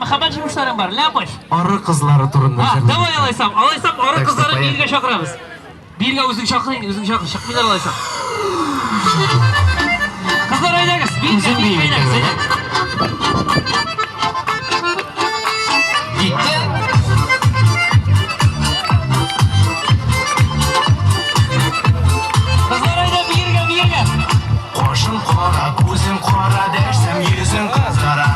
мәхәббәт җимешләрең бар, Ляпыш. Ары кызлары турында А, җырлыйм. давай алайсам, алайсам ары Так что кызларын поехали. биергә чакырабыз. Биергә үзең чакыр инде, үзең чакыр, чыкмыйлар алайсам. Кызлар әйдәгез, биергә, Үзең биергә бии, әйдәгез, әйдә. әйдә. Китте. Кызлар әйдә биергә, биергә. Кашың кара, күзең кара, дәшсәм йөзең кызара.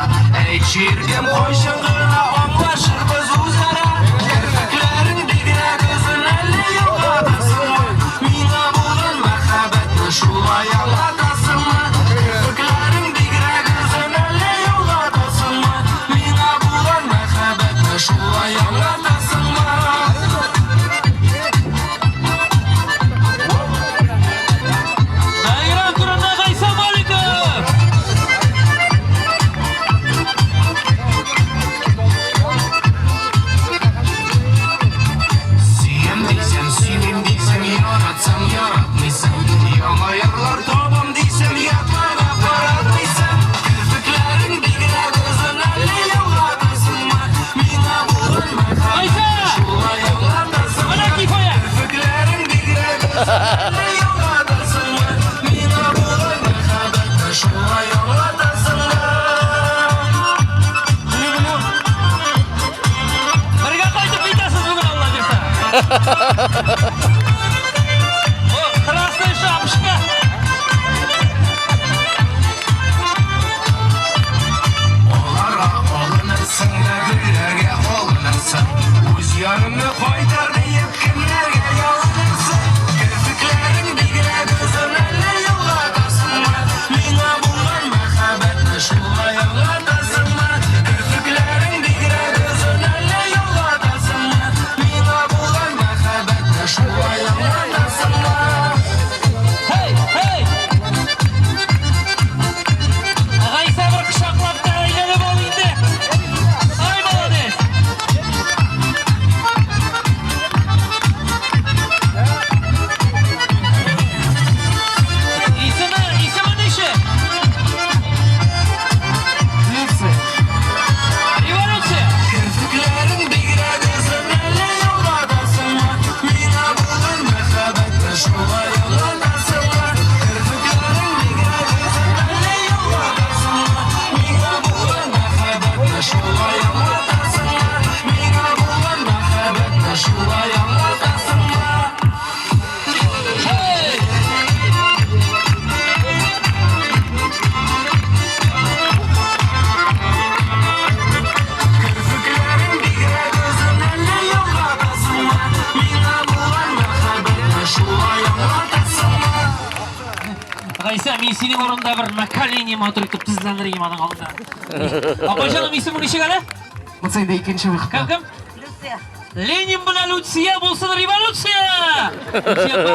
Әйт чиркем, кайчан гына аңлашырбыз үзара. Керфекләрең бигрәк озын, әллә югатасыңмы? Миңа булган мәхәббәтне шулай аңлатасыңмы? Керфекләрең бигрәк озын, әллә югатасыңмы? Миңа булган мәхәббәтне шулай аңлатасыңмы? Бәйрәм турында Гайсә Маликов! Сөям дисәм, сөймим дисәм, яратсам, яратмыйсың. Яңа ярлар табам дисәм, ятларга каратмыйсың. Керфекләрең бигрәк озын, әллә елгатасыңмы? Миңа булган мәхәббәтне Гайсә! шулай аңлатасыңмы? Менә кифая! Керфекләрең бигрәк озын, әллә елгатасыңмы? Миңа булган мәхәббәтне шулай аңлатасыңмы? Бергә кайтып китәсез бүген, Алла бирсә. О, красная шапочка! Аларга алынырсың да гөлләргә алынырсың. Үз ярыңны кайтар диеп кемнәргә ялынырсың? Керфекләрең бигрәк озын, әллә елгатасыңмы? Миңа булган мәхәббәтне шулай аңлатасыңмы? Керфекләрең бигрәк озын, әллә елгатасыңмы? Миңа булган мәхәббәтне шулай аңлатасыңмы? Hey, hey! Гайсә бер кочаклап та әйләнеп ал инде. Ай, молодец! Исеме, исеме ничек? Люция. Революция! Керфекләрең бигрәк озын, әллә елгатасыңмы? Миңа булган мәхәббәтне шулай аңлатасыңмы? Керфекләрең бигрәк озын, әллә елгатасыңмы? Миңа булган мәхәббәтне шулай аңлатасыңмы? Миңа булган мәхәббәтне шулай аңлатасыңмы? Hey! Керфекләрең бигрәк озын, әллә елгатасыңмы? Миңа булган мәхәббәтне шулай аңлатасыңмы? Гайсә, мин синең урында бер на колени матур итеп тезләнер идем аның алдында. Апа җаным, исемең ничек әле? Монысы инде икенче выход. Кем кем? Люция. Ленин белән Люция булсын революция! Люция апа,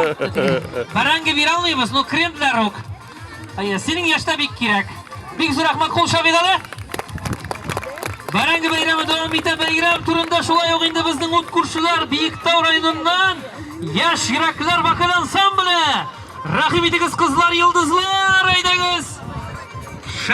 бәрәңге бирә алмыйбыз, но крем для рук. Әйе, синең яшьтә бик кирәк. Бик зур рәхмәт, кул чабыйк әле. Бәрәңге бәйрәме дәвам итә. Бәйрәм турында шулай ук инде безнең ут күршеләр Биектау районыннан Яшь йөрәкләр вокаль ансамбле. Рәхим итегез, кызлар, йолдызлар, әйдәгез!